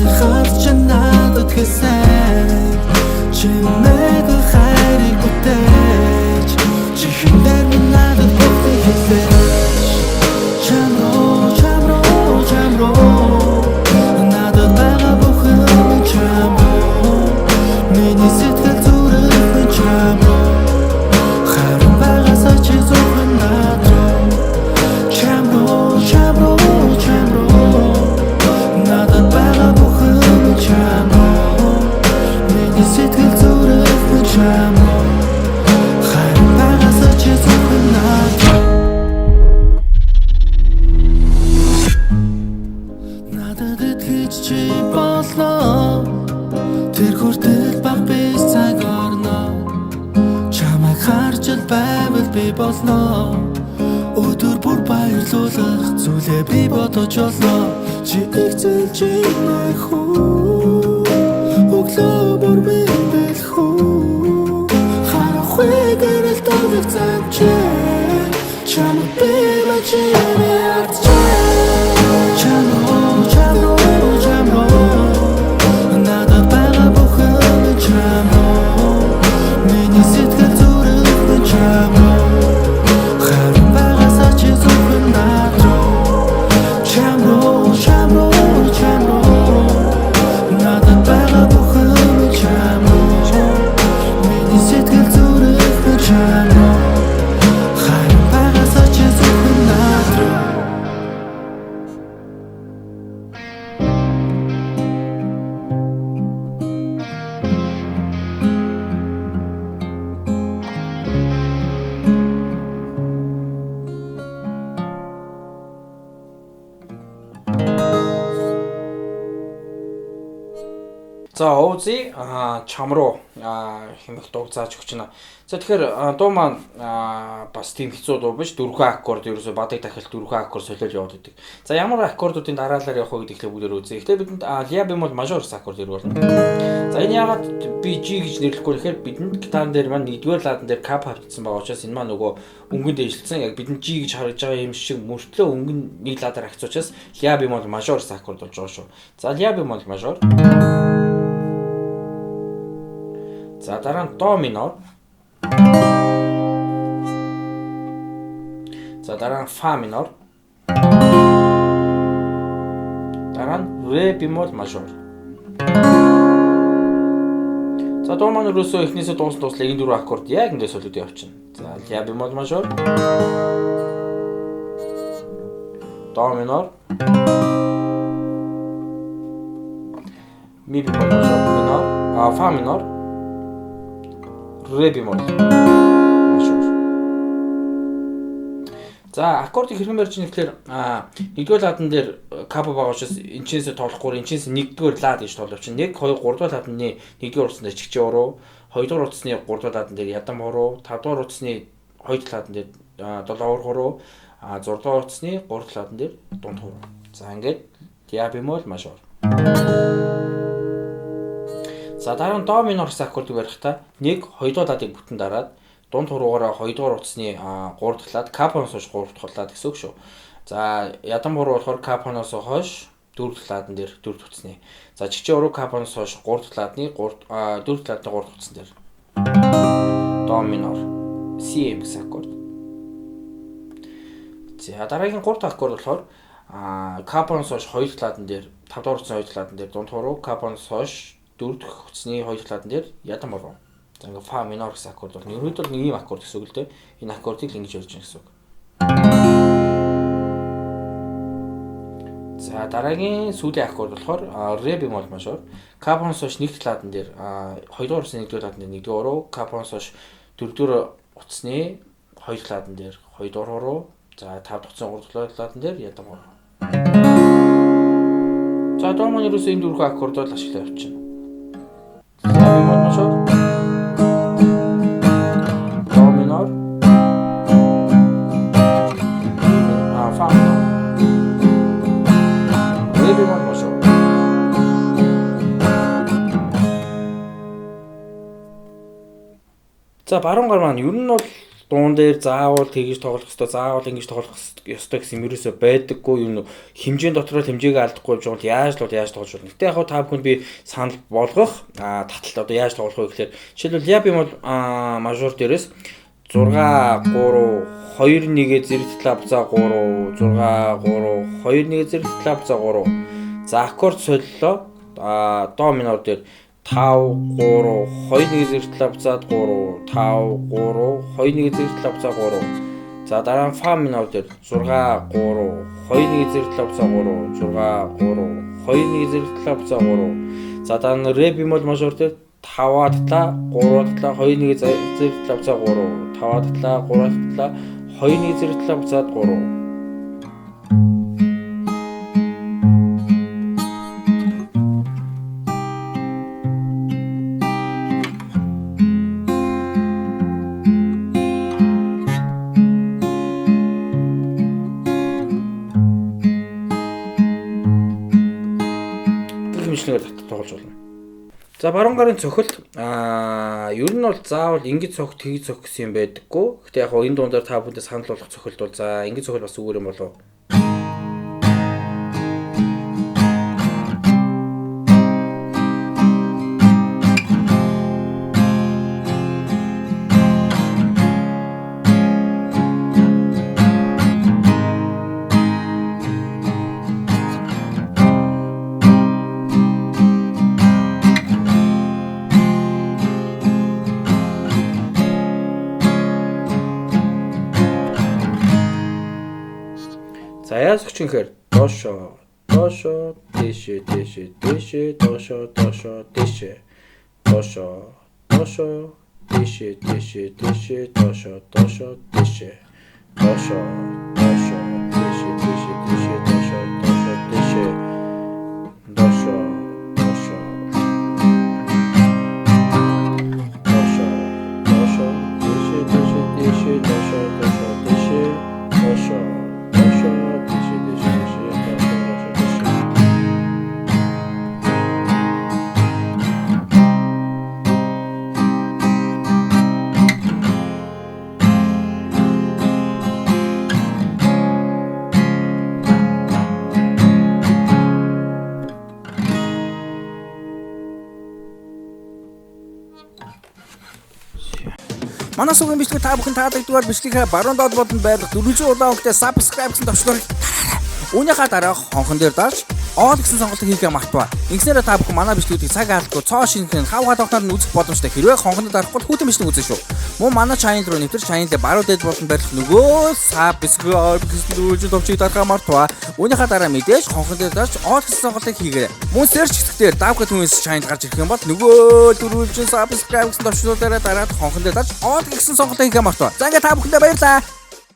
Миний хар чи надад хэлсэн. Чимээгүй хайрыг бүтээж, чихэн дээр минь надад бүхнийг хэлээч. Чам руу, чам руу, чам руу. Надад байгаа бүхэн минь чам руу. Миний сэтгэл зүрх минь чам руу. Харин байгаасаа чи зөвхөн над руу. Чам руу, чам руу, чам руу. Надад байгаа бүхэн минь чам руу. Миний сэтгэл зүрх минь чам руу. Харин байгаасаа чи зөвхөн над руу. Надад итгэж чи болно. Тэр хүртэл баг биш цаг орно. Чамайг харж л байвал би болно. Өдөр бүр баярлуулах зүйлээ би бодож олно. Чи их зэлж инэх үү? Өглөө бүр мэндэлэх үү? Харахгүй гэрэл тавигцсан чи. Чамд би мачимээ ардчээ. Чам руу, чам руу, чам руу. Надад байгаа бүхэн минь чам руу. Миний сэтгэл зүрх минь чам руу. Харин байгаасаа чи зөвхөн над руу. Чам руу, чам руу, чам руу. Надад байгаа бүхэн минь чам руу. Миний сэтгэл зүрх минь чам руу. Харин байгаасаа чи зөвхөн над руу. За, Ozzy чам руу хэмэх дууг зааж өгч байна. За, тэгэхээр дуу маань бас тийм хэцүү дуу биш. Дөрвөн аккорд, ерөөсөө бадаг дахил дөрвөн аккорд солиол яваад идэг. За, ямар аккордуудын дараалал явах вэ гэдгийг бүгдээр үзье. Гэхдээ бидэнд ля бемол мажор гэсэн аккорд ирэх болно. За, энэ яагаад би G гэж нэрлэхгүй гэхээр бидэнд гитарн дээр маань нэгдүгээр ладан дээр кап хавтсан байгаа учраас энэ маань нөгөө өнгөнд дэвшилсэн. Яг бидэнд G гэж харагдж байгаа юм шиг мөртлөө өнгөн нэг ладаар агц учраас ля бемол мажор гэсэн аккорд болж байгаа шүү. За, ля бемол мажор. За, дараа нь до минор. За, дараа нь фа минор. Дараа нь ре бемол мажор. За, дуу маань өрөөсөө эхнээсээ дуусна дуслаа энэ дөрвөн аккорд яг ингэ солиод явчихна. За, ля бемол мажор. До минор. Ми бемол мажор минор. Фа минор. Ре бемол мажор. За, аккордыг хэрхэн барьж ийн гэхээр нэгдүгээр ладан дээр капо байгаа учраас энэчнээсээ тоглохгүй, энэчнээс нэгдүгээр лад гэж тоглож чинь. 1 2 3 дугаар ладны нэгдүгээр утсан дээр чигчээ уруу, хоёрдугаар утасны 3 дугаар ладан дээр ядам хуруу, тавдугаар утасны 2 дахь ладан дээр 7 хуруу, 6 дугаар утасны 3 дахь ладан дээр дунд хуруу. За, ингээд ля бемол мажор. За, дараа нь до минор гэсэн аккордыг барихтаа 1 2 дугаар ладыг бүтэн дараад дунд хуруугаараа 2 дугаар утасны 3 дахь лад, капоноос хойш 3 дахь лад гэсэн үг шүү. За, ядам хуруу болохоор капоноос хойш 4 дахь ладан дээр 4 дахь утасны. За, чигчээ уруу капоноос хойш 3 дахь ладны 3 4 дахь ладны 3 дахь утсан дээр. До минор CM гэсэн аккорд. За, дараагийн 3 дахь аккорд болохоор капоноос хойш 2 дахь ладан дээр 5 дугаар утасны 2 дахь ладан дээр дунд хуруу, капоноос хойш 4 дахь утасны 2 дахь ладан дээр ядам хуруу. За, ингээ фа минор гэсэн аккорд бол ерөнхийдөө нэг ийм аккорд гэсэн үг л дээ. Энэ аккордыг л ингэж ярьж байгаа гэсэн үг. За, дараагийн сүүлийн аккорд болохоор ре бемол мажор. Капоноос хойш нэг дахь ладан дээр 2 дугаар утасны 1 дугаар ладан дээр 1 дугаар хуруу, капоноос хойш 4 дугаар утасны 2 дахь ладан дээр 2 дугаар хуруу, за 5 дахь утасны 3 дахь ладан дээр ядам хуруу. За, дуу маань ерөөсөө энэ дөрвөн аккордоор л ашиглаа явчихна. Ля бемол мажор, до минор, фа минор, ре бемол мажор. За, баруун гар маань ер нь бол Дуун дээр заавал тэгж тоглох ёстой, заавал ингэж тоглох ёстой гэсэн юм ерөөсөө байдаггүй. Юм хэмжээний дотор л хэмжээгээ алдахгүй болж байгаа бол яаж л бол яаж тоглож болно. Гэтэ яг та бүхэнд би санал болгох таталт одоо яаж тоглох вэ гэхээр жишээлбэл ля бемол мажор дээрээс 6 3 2 1-ээ зэрэг талаа буцаа 3 6 3 2 1-ээ зэрэг талаа буцаа 3. За аккорд солилоо. До минор дээр 5 3 2 1 зэрэг талаа буцаад 3 5 3 2 1 зэрэг талаа буцаа 3. За дараа нь фа минор дээр 6 3 2 1 зэрэг талаа буцаа 3 6 3 2 1 зэрэг талаа буцаа 3. За дараа нь ре бемол мажор дээр 5 талаа 3 талаа 2 1 зэрэг талаа буцаа 3 5 талаа 3 талаа 2 1 зэрэг талаа буцаад 3. Хэмжлэгээр татах тоглож болно. За баруун гарын цохилт ер нь бол заавал ингэж цох тэгж цох гэсэн юм байдаггүй. Гэтэ яг энэ дундаар та бүхэндээ санал болгох цохилт бол за ингэж цохил бас зүгээр юм болов. За яаж өгч юм гэхээр доошоо доошоо дээшээ дээшээ дээшээ доошоо доошоо дээшээ доошоо доошоо дээшээ дээшээ дээшээ доошоо доошоо дээшээ доошоо доошоо дээшээ дээшээ дээшээ доошоо доошоо дээшээ доошоо доошоо доошоо доошоо дээшээ дээшээ дээшээ доошоо доошоо дээшээ доошоо доошоо дээшээ дээшээ дээшээ доошоо доошоо дээшээ. Манай сувгийн бичлэг та бүхэн таалагдвал бичлэгээ баруун доод болон байрлах 400 улаан өнгөтэй subscribe гэсэн товчлуурыг дараарай. Үүнийхээ дараа хонхон дээр дарж all гэсэн сонголтыг хийхээ мартваа. Ингэснээр та бүхэн манай бичлэгүүдийг цаг алдахгүй цоо шинэхэн хав хадагтаар нь үзэх боломжтой. Хэрвээ хонхонд дарахгүй бол хүйтэн бичлэг үзэн шүү. Мөн манай channel руу нэвтэр channel-д баруун дээд болон байрлах нөгөө subscribe гэсэн дөрвөлжин товчийг дарахаа мартваа. Үүнийхээ дараа мэдээж хонхон дээр дарж all гэсэн сонголтыг хийгээрэй. Мөн search хэсгээр Давка Twins channel гарч ирэх юм бол нөгөө дөрвөлжин subscribe гэсэн товчлуураараа дараад хонхон дээр дарж all гэсэн сонголтыг хийхээ мартваа. За ингээд та бүхэндээ баярлалаа.